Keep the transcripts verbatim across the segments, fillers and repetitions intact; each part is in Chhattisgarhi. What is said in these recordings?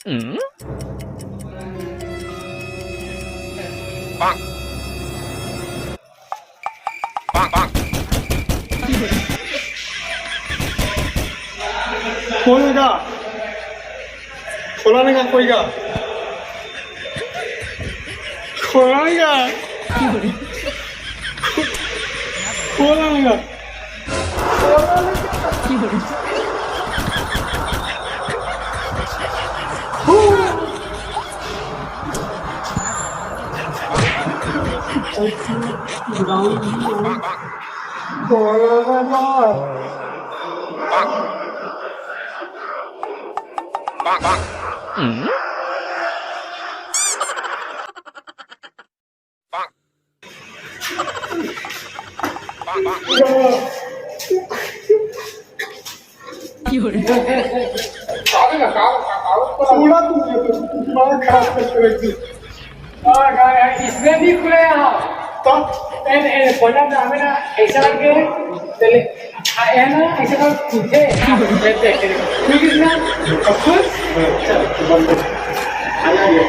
खोल ना का? खोला ना का कोई का? खोला ना का? खोला ना का? छोड़ा तू, ये तो दिमाग खराब करके रख दी। और इसमें भी खुले यहाँ। तो? ए, ए, बटन हमें ना ऐसा करके, चले, आ, है ना, ऐसा कर, ठीक है? ठीक है, ठीक है। ठीक है ना? अब खुश? चल, बंद कर। आ जाइए।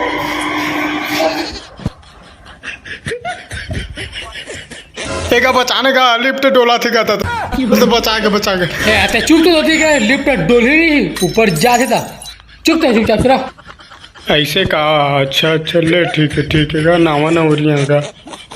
तेका बचाने का लिफ्ट डोला थी कहता था। तो बचा के, बचा के। ए, अते चुप तो होती क्या? लिफ्ट डोली नहीं, ऊपर जा थे था। चुप तो, चुपचाप रह। ऐसे का? अच्छा, अच्छा, ले, ठीक है, ठीक है, का नावा ना हो रही है का?